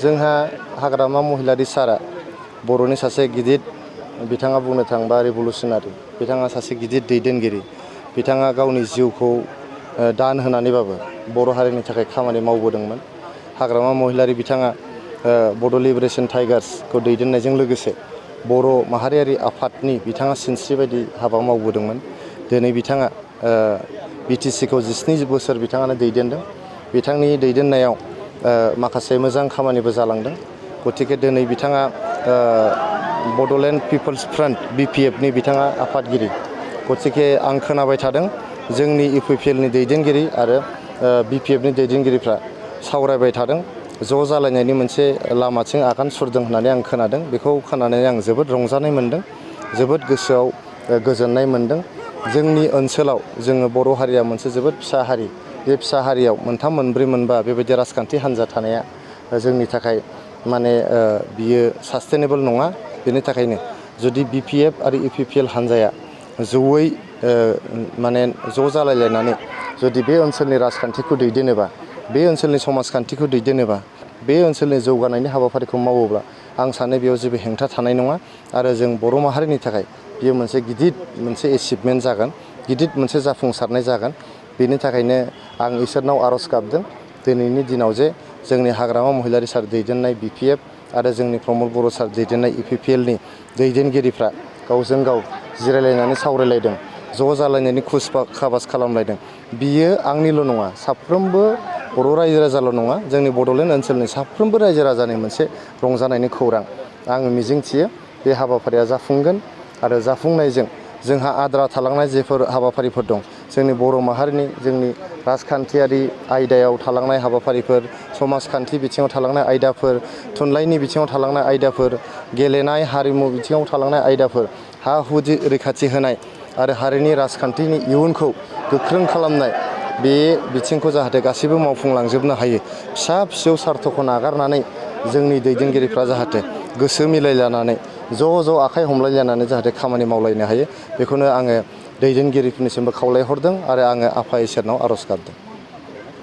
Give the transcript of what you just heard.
जोंहा हाग्रामा महिलारी सारा बर'नि सासे गिदिर बिथाङा बुंनो थाङोबा रिभलुसनारि बिथाङा सासे गिदिर दैदेनगिरि बिथाङा गावनि जिउखौ दान होनानैबाबो बर' हारिनि थाखाय खामानि मावबोदोंमोन। हाग्रामा महिलारी बिथाङा बड' लिबारेशन टाइगार्सखौ दैदेननायजों लोगोसे बर' माहारियारि आफादनि बिथाङा सिनस्रि बायदि हाबा मावबोदोंमोन। दिनै बिथाङा बिटिसिखौ 17 बोसोर बिथाङानो दैदेनदों। बिथांनि दैदेननायाव माखासे मोजां खामानिबो जालांदों। गतिके दिनै बिथाङा बड'लेण्ड पिपल्स फ्रन्ट BPFनि बिथाङा आफादगिरि। गतिके आं खोनाबाय थादों जोंनि UPPLनि दैदेनगिरि आरो BPFनि दैदेनगिरिफ्रा सावरायबाय थादों ज' जालायनायनि मोनसे लामाथिं आगान सुरदों होननानै आं खोनादों। बेखौ खोनानानै आं जोबोद रंजानाय मोनदों, जोबोद गोसोआव गोजोननाय मोनदों। जोंनि ओनसोलाव जोङो बर' हारिया मोनसे जोबोद फिसा हारि। बे फिसा हारियाव मोनथाम मोनब्रै मोनबा बेबायदि राजखान्थि हान्जा थानाया जोंनि थाखाय माने बियो सास्टेनेबल नङा। बेनि थाखायनो जुदि BPF आरो UPPL हान्जाया जयै माने ज' जालायलायनानै जुदि बे ओनसोलनि राजखान्थिखौ दैदेनोबा, बे ओनसोलनि समाजखान्थिखौ दैदेनोबा, बे ओनसोलनि जौगानायनि हाबाफारिखौ मावोब्ला आं सानो बेयाव जेबो हेंथा थानाय नङा आरो जों बर' माहारिनि थाखाय बेयो मोनसे गिदिर मोनसे एचिभमेन्ट जागोन, गिदिर मोनसे जाफुंसारनाय जागोन। बेनि थाखायनो आं इसोरनाव आर'ज गाबदों दिनैनि दिनाव जे जोंनि हाग्रामा महिलारी सार दैदेननाय BPF आरो जोंनि प्रमद बर' सार दैदेननाय UPPLनि दैदेनगिरिफ्रा गावजों गाव जिरायलायनानै सावरायलायदों, ज' जालायनायनि खुस खाबास खालामलायदों। बियो आंनिल' नङा, साफ्रोमबो बर' रायजो राजाल' नङा, जोंनि बड'लेण्ड ओनसोलनि साफ्रोमबो रायजो राजानि मोनसे रंजानायनि खौरां। आङो मिजिंथियो बे हाबाफारिया जाफुंगोन आरो जाफुंनायजों जोंहा आद्रा थालांनाय जेफोर हाबाफारिफोर दं, जोंनि बर' माहारिनि जोंनि राजखान्थियारि आयदायाव थालांनाय हाबाफारिफोर, समाजखान्थि बिथिङाव थालांनाय आयदाफोर, थुनलाइनि बिथिङाव थालांनाय आयदाफोर, गेलेनाय हारिमु बिथिङाव थालांनाय आयदाफोर, हा हु रैखाथि होनाय आरो हारिनि राजखान्थिनि इयुनखौ गोख्रों खालामनाय, बे बिथिंखौ जाहाथे गासैबो मावफुंलांजोबनो हायो। फिसा फिसौ सार्थखौ नागारनानै जोंनि दैदेनगिरिफ्रा जाहाथे गोसो मिलायलायनानै ज' आखाइ हमलायलायनानै जाहाथे खामानि मावलायनो हायो, बेखौनो आङो दैदेनगिरिफोरनिसिमबो खावलायहरदों आरो आङो आफा इसोरनाव आर'ज गाबदों।